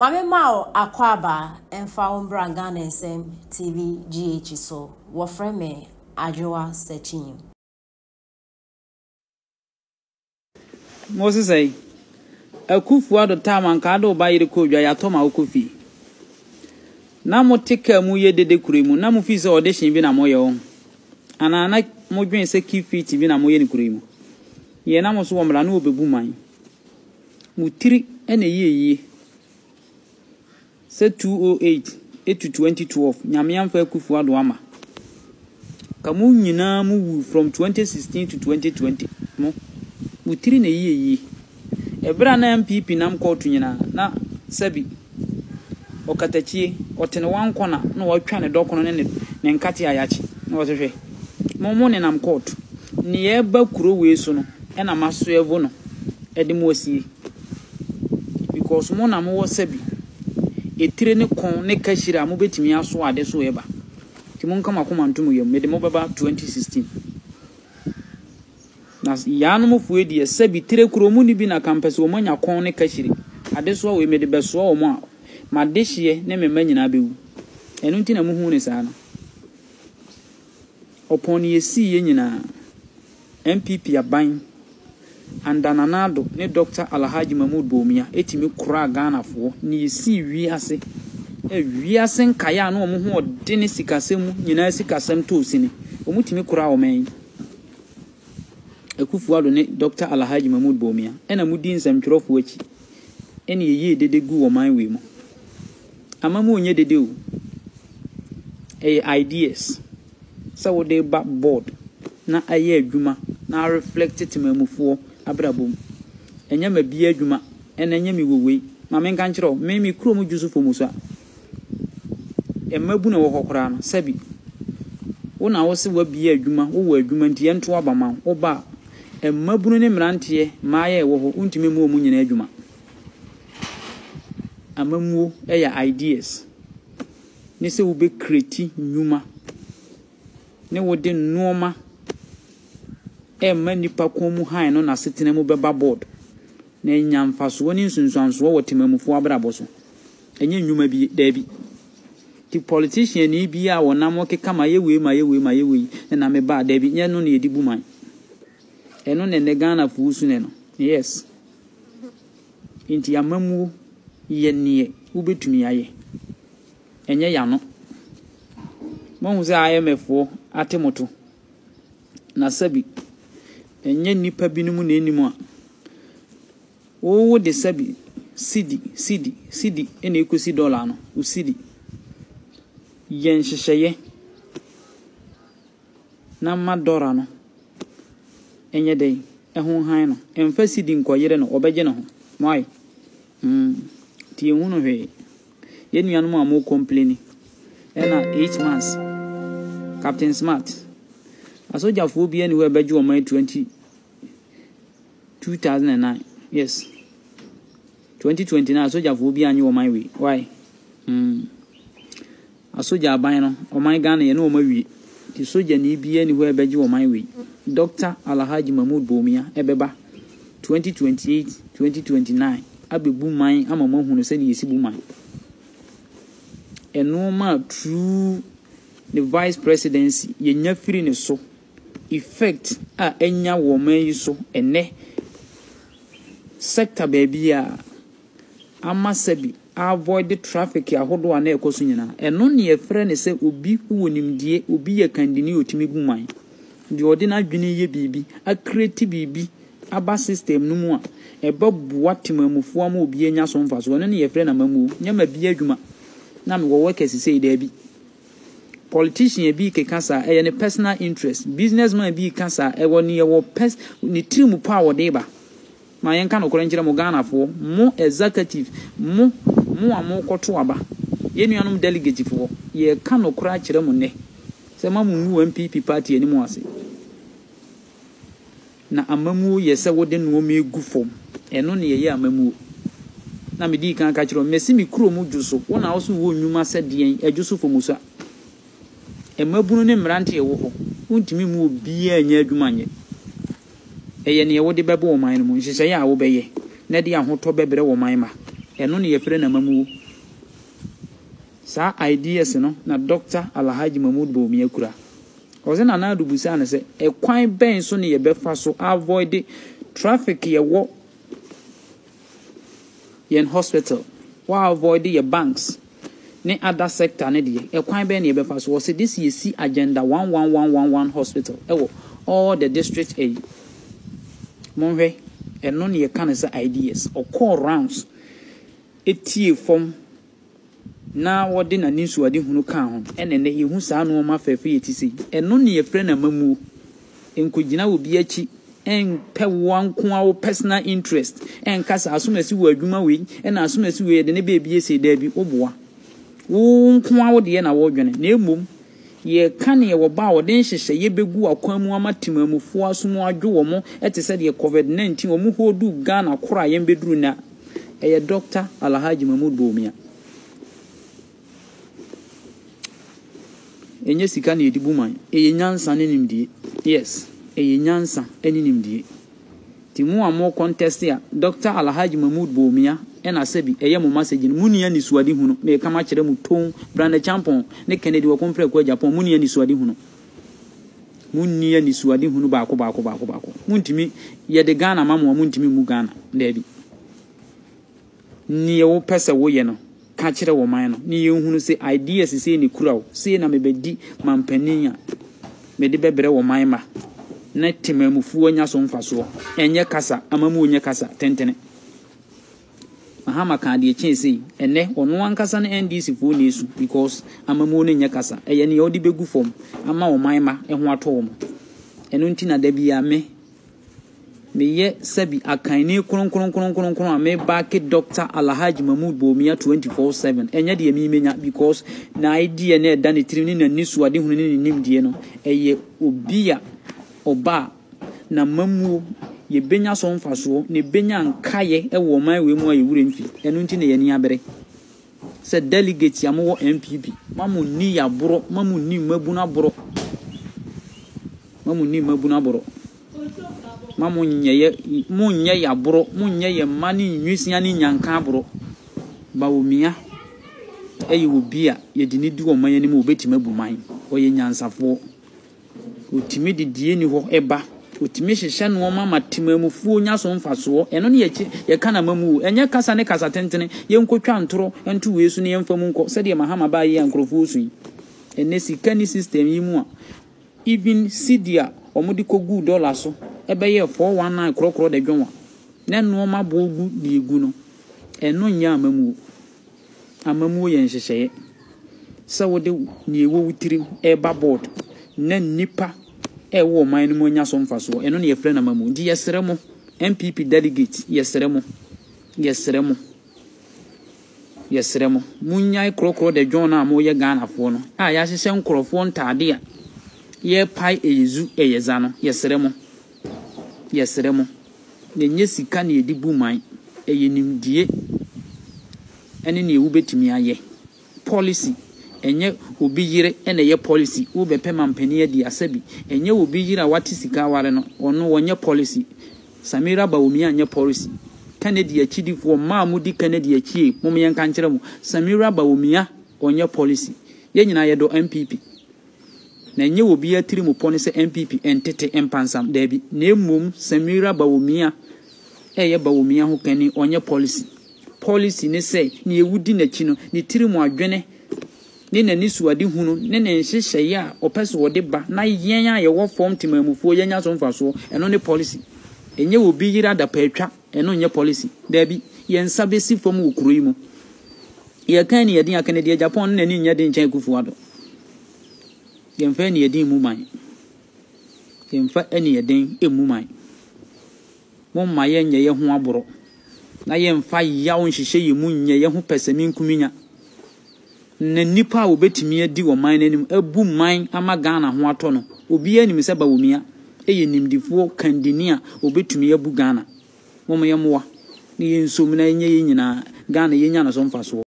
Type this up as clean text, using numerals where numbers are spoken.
Maame ma wo akwaaba mfa wo mbra Ghana Nsɛm TV GH so. Wɔfrɛ me Adwoa Sekyim. Mo se sɛn? Akuffo Addo time anka ade wo ba yere kɔ odwa yɛatɔ ma wokɔ fie. Na mo te car mu yɛ dede kuro yi mu na mo feel sɛ audition bi na mo yɛ wɔn anaa na mo dwen sɛ keep fit bi na mo yɛ no kuro yi mu. Yɛ na mo so wɔ mmara na wɔbɛbu man. Mo tiri na ɛyɛ yie. Sɛ 208 to 2012 Nyame amfa Akuffo Addo amma. Ka mo nyinaa mo wu from 2016 to 2020 mo mo tiri na ɛyɛ yie. Ɛberɛ a na NPP nam kɔɔto nyinaa na sɛbi ɔkatakyie ɔte ne one corner na watwa ne dɔkono ne ne nkate a yakye na ɔse hwɛ mo mo nenam kɔɔto neɛ ɛba kuro wei so no ɛna masoɛvo no ɛde mo asie because mo na mowɔ sɛbi etire ne kɔn ne kahyire a mobɛtumi aso ade so ɛba nti monka mo akoma nto mo yam mede mo bɛba 2016 na yaanom foɔ deɛ sɛbi tire kuro mu ne bi na kampɛ sɛ wɔn anya kɔn ne kahyire adesoa wei mede bɛsoa wɔn a m'adehyeɛ ne me mma nyinaa bɛwu ɛno nti na muhu ne saa no. Ɔpɔn ne yɛsiiɛ nyinaa, NPP aban under Nana Addo ne Doctor Alhaji Mahmood Bawumia tumi koraa Ghanafoɔ ne yɛsii wiase ɛ wiase nkaeɛ a na wɔn ho ɔdene sikasɛm mu nyinaa sikasɛm tɔɔ sini. Wɔn tumi koraa ɔman yi. Akufo Addo ne Doctor Alhaji Mahmood Bawumia ɛna mudi nsɛmtwerɛfoɔ akyi ɛne yɛyie dede gu ɔman wei mu. Amamuo nyɛ dede o. Ɛyɛ ideas sɛ wode ba board na ayɛ adwuma na areflect temamufoɔ abrabɔ mu. Ɛnyɛ ma bi adwuma ɛna ɛnyɛ me wɔ wei. Ma menka nkyerɛ wo, me me kurom dwo so fam so a, mmabunu a ɛwɔ hɔ koraa no, sɛbi wo na wo se woabie adwuma, wowɔ adwuma nti yɛnto aba ma wo. Woba a, mmabunu ne mmeranteɛ, mmaayɛ a ɛwɔ hɔ, wontumi mmu wɔn nyinaa adwuma. Amammuo yɛ ideas ne sɛ wobɛ create nnwuma ne wode nnoɔma ɛrema nnipa kɔn mu hann no n'asetena mu bɛba board na anya mfasoɔ ne nsunsuansoɔ wɔ temamufoɔ abrabɔ so. Ɛnyɛ nnwuma bi, daabi. Nti politician ni bi a wɔnam keka ma yɛ wei ma yɛ wei ma yɛ wei na meba a, daabi, nyɛ no na yɛde bu man. Ɛno na ɛnɛ Ghanafoɔ su nɛ no. Yes. Nti amammuo yɛ neɛ wobɛtumi ayɛ. Ɛnyɛ y'ano. Moahu sɛ IMF foɔ ate mo to. Na sɛbi, ɛnyɛ nnipa binom na ɛnim a, wo de sɛbi, sidi, sidi, sidi na ɛkɔsi dɔla no, wo sidi. Yɛ nhyehyɛeɛ na ma dɔla no ɛnyɛ dɛn, ɛho hann no. Ɛmfa sidi nkɔyere no, ɔbɛgye ne ho. Why? Nti yɛnhu no hwee. Yɛn nuanom a mo complaini ɛna 8 months Captain Smart asogyafoɔ bi ani hɔ a ɛbɛgye wɔn 20 2009 yes 2029 asogyafoɔ bi anye wɔn wei why Asogya aban no ɔman Ghana yɛ ne wɔn awie nti sogyani bi ani hɔ a ɛbɛgye wɔn wei. Dr. Alhaji Mahmood Bawumia ɛbɛba 2028 2029 abɛbu man ama mo ahunu sɛdeɛ yɛsi bu man. Ɛnoɔma a true ne vice presidency yɛnya firi ne so effect a ɛnya wɔ ɔman yi so ɛnɛ sector baabi a ama sɛbi avoid traffic ahodoɔ a na ɛkɔ so nyinaa. Ɛno ne yɛfrɛ no sɛ obi wɔ nimdeɛ, obi yɛ kandini a ɔtumi bu man. Deɛ ɔde n'adwene yɛ biribi, acreate biribi aba system no mu a, ɛbɛboa temamufoɔ ama obi anya so mfasoɔ. Ɛno ne yɛfrɛ no amammuo. Nyɛ ma bi adwuma na mewɔ workers sei, daabi. Politician bi keka saa, ɛyɛ ne personal interest. Businessman bi ka saa, ɛwɔ ne ɛwɔ pers ne tirim pɔ a wɔde ba. Ma yɛnka nokorɛ nkyerɛ mo Ghanafoɔ, mo executive, mo, mo a morekɔto aba, yɛn nuanom delegatefoɔ, yɛreka nokorɛ akyerɛ mo nnɛ sɛ mma mo ngu NPP party anim ase. Na amammuo yɛ sɛ wode nnoɔma regu fam, ɛno na ɛyɛ amammuo. Na medii kan ka kyerɛ wo, mese me kurom dwo so, wo na wo so wowɔ nnwuma sɛ deɛn, ɛdwo so fam sua. Mmabunu ne mmeranteɛ wɔ hɔ, wontumi mmu obiara nyɛ adwuma nyɛ. Ɛyɛ nea wode bɛbɔ ɔman no mu, nhyehyɛe a wobɛyɛ na ɛde ahotɔ bɛbrɛ ɔman mma. Ɛno na yɛfrɛ no amamuo. Saa ideas no na Doctor Alhaji Mahmood Bawumia kura. Ɔse Nana Addo busaa no sɛ, ɛkwan bɛn so na yɛbɛfa so avoid traffic yɛwɔ yɛn hospital, wa avoid yɛ banks ne other sector no deɛ, ɛkwan bɛn na yɛbɛfa so? Ɔse this yɛsi agenda 11111 hospital ɛwɔ all the district ɛyi. Monhwɛ, ɛno na yɛka no sɛ ideas. Ɔkɔɔ rounds, ɛtie fam na wɔde n'anisoadehunu kaa ho. Ɛna ɛnnɛ yɛhu saa nnoɔma fɛɛfɛ yi ɛte sei. Ɛno ne yɛfrɛ no amammuo. Nkɔgyina obi akyi mpɛ wo nko ara wo personal interest ɛnka sɛ asomasi wɔ adwuma wei ɛna asomasi wei yɛde ne bɛɛbi ese daabi woboa. Wo nko ara wo deɛ na wodwene na mmom yɛka neɛ wɔba a wɔde nhyehyɛeɛ bɛgu akwan mu ama temanmufoɔ aso mu adwo wɔn te sɛ deɛ covid-19 wɔn holduu Ghana koro a yɛn bɛduru nnɛ a ɛyɛ Doctor Alhaji Mahmood Bawumia. Ɛnyɛ sika na yɛde bu man, ɛyɛ nyansa ne nimdie. Yes, ɛyɛ nyansa ne nimdie. Nti mo a mo contest a, Doctor Alhaji Mahmood Bawumia ɛna sɛbi ɛyɛ mo message no, monni anisoadehunu, meka makyerɛ mo Tong, Brandon Acheampong ne Kennedy Okompreko Agyapong, monni anisoadehunu. Monni anisoadehunu baako baako baako baako. Montumi, yɛde Ghana ma mo a, montumi mmu Ghana. Daabi. Neɛ wopɛ sɛ woyɛ no, ka kyerɛ wɔ man no, ne yɛnhunu sɛ ideas sei na ɛkura wo, sei na mebɛdi mampanin a mede bɛbrɛ wɔ man ma, na temamufoɔ anya so mfasoɔ. Ɛnyɛ kasa, amamuo nyɛ kasa tentene. Mahama kaa deɛ kyɛn sei, ɛnɛ ɔno ankasa ne NDC foɔ na ɛsu because amamuo no nyɛ kasa, ɛyɛ neɛ wode bɛgu fam ama ɔman ma ɛho atɔ wɔn. Ɛno nti na da biara me meyɛ sɛbi akanni kronkronkronkron a me baake Doctor Alhaji Mahmood Bawumia 24/7. Ɛnyɛ deɛ me menya because na idea na ɛda ne tirim ne n'anisoadehunu ne ne nimdeɛ no, ɛyɛ obi a ɔba a n'amammuo yɛbɛnya so mfasoɔ na ɛbɛnya nkaeɛ wɔ ɔman wei mu a yɛwura mfi. Ɛno nti na yɛn ani abere sɛ delegate a mowɔ NPP, ma mo nni yɛaborɔ, ma mo nni mmabunu aborɔ, ma mo nni mmabunu aborɔ. Ma mo nyɛ yɛ, mo nyɛ yɛaborɔ, mo nyɛ yɛn mma ne nwisia ne nyanka aborɔ. Bawumia ɛyɛ obi a yɛde ne di ɔman anim a obɛtumi abu man. Ɔyɛ nyansafoɔ. Otumi de deɛ ɛnni hɔ ba. Otumi hyehyɛ nnoɔma ma temanmufoɔ nya so mfasoɔ. Ɛno ne yɛkye, yɛka no amamuo. Ɛnyɛ kasa ne kasa tentene. Yɛnkɔtwa ntorɔ nto wei so na yɛmfa mu nkɔ sɛdeɛ Mahama baeɛ yi a nkurɔfoɔ su yi. Ɛnnɛ sika nni system yi mu a, even cedi a wɔde kɔguu dollar so bɛyɛɛ 419 korɔkorɔ da dwonwa na nnoɔma boɔ gu deɛ ɛgu no, ɛno nyɛ amamuo. Amammuo yɛ nhyehyɛeɛ sɛ wode deɛ ɛwɔ wo tirim reba board na nnipa a ɛwɔ ɔman no mu anya so mfasoɔ. Ɛno na yɛfrɛ no amammuo. Nti yɛsrɛ mo, NPP delegate, yɛsrɛ mo, yɛsrɛ mo, yɛsrɛ mo, monnyae korɔkorɔ the John a moyɛ Ghanafoɔ no a yɛahyehyɛ nkorɔfoɔ ntaade a yɛrepae ɛyɛ zu ɛyɛ za no, yɛsrɛ mo, yɛsrɛ mo. Ɛnyɛ sika na yɛde bu man, ɛyɛ nimdie ne nea wobɛtumi ayɛ. Policy, ɛnyɛ obi yere na ɛyɛ policy, wobɛpɛ mampanin adi asa bi. Ɛnyɛ obi yere a wate sika aware no, ɔno ɔnyɛ policy. Samira Bawumia nyɛ policy. Kennedy akyidifoɔ, mmaa a modi Kennedy akyi ei, mom yɛnka nkyerɛ mo, Samira Bawumia ɔnyɛ policy. Yɛn nyinaa yɛdɔ NPP. Na ɛnyɛ obiara tirim pɔ ne sɛ NPP ntete mpansam, daabi, na mmom Samira Bawumia ɛyɛ Bawumia ho kani, ɔnyɛ policy. Policy ne sɛ nea wodi n'akyi no, ne tirim adwene ne n'anisoadehunu ne ne nhyehyɛeɛ a ɔpɛ sɛ ɔde ba na yɛn a yɛwɔ fam temanmufoɔ yɛnya so mfasoɔ, ɛno ne policy. Ɛnyɛ obi yere adapaatwa, ɛno nyɛ policy. Daabi, yɛn nsa bɛsi fam wɔ kuro yi mu. Yɛka aniɛden a, Kennedy Agyapong no n'ani nyɛ den nkyɛn Akufo-Addo. Yɛmfa aniɛden mmu man. Yɛmfa aniɛden mmu man. Momma yɛnyɛ yɛn ho aborɔ na yɛmfa yaw nhyehyɛ yɛn mu nyɛ yɛn ho pɛsɛmenkominya. Na nnipa a wɔbɛtumi adi ɔman no anim abu man ama Ghana ho atɔ no, obiara nim sɛ Bawumia yɛ nimdefoɔ kandini a ɔbɛtumi abu Ghana. Momma yɛmmoa na yɛnsom na ɛnyɛ yɛn nyinaa Ghana yɛnya no so mfasoɔ.